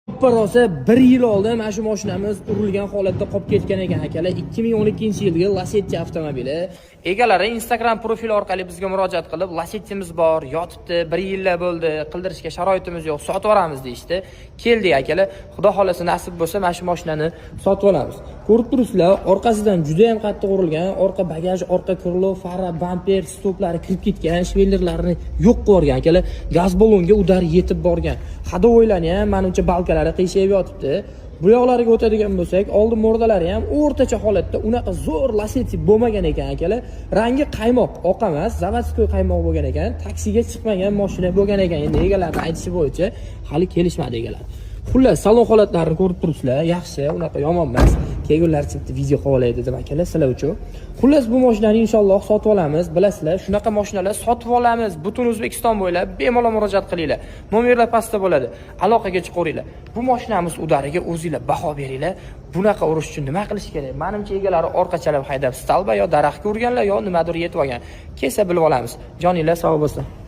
Rosa bir yil oldin mana shu mashinamiz urilgan holatda qolib ketgan ekan, akalar. 2012-yilgi Lacetti avtomobili. Egalari Instagram profili orqali bizga murojaat qilib, "Lacettimiz bor, yotibdi, bir yillar bo'ldi, qildirishga sharoitimiz yo'q, sotib yuboramiz", deyishdi. Keldik, akalar. Xudo xohlasa, nasib bo'lsa, mana shu mashinani sotib olamiz. Ko'rib turibsizlar, orqasidan juda ham qattiq urilgan, orqa bagaj, orqa крыло, fara, bamper, stoplari kirib ketgan, швеллер larini yo'q qilib yuborgan, akalar. Gaz ballonga удар yetib borgan. Ходовой larni ham, manimcha, balkalari qiyshayib yotibdi. Bu yoqlariga o'tadigan bo'lsak, oldin морда lari ham o'rtacha holatda, unaqa zo'r Lacetti bo'lmagan ekan, akalar. Rangi qaymoq, oq emas, заводской qaymoq bo'lgan ekan. Taksiga chiqmagan mashina bo'lgan ekan. Endi egalarning aytishi bo'yicha, hali kelishmadi egalar. Xullas, salon holatlarini ko'rib turibsizlar, yaxshi, unaqa yomon emas. Kelgunlar bitta video qilib olay dedim, akalar, sizlar uchun. Xullas, bu mashinani inshaalloh sotib olamiz. Bilasizlar, shunaqa mashinalar sotib olamiz. Butun O'zbekiston bo'ylab bemalol murojaat qilinglar. Nomerlar pastda bo'ladi. Aloqaga chiqaveringlar. Bu mashinamiz удар iga o'zinglar baho beringlar. Bunaqa urish uchun nima qilish kerak? Manimcha, egalari orqachalab haydab, столба yo daraxtga urganlar, yo nimadir yetib olgan. Kelsa bilib olamiz. Joninglar sog' bo'lsin.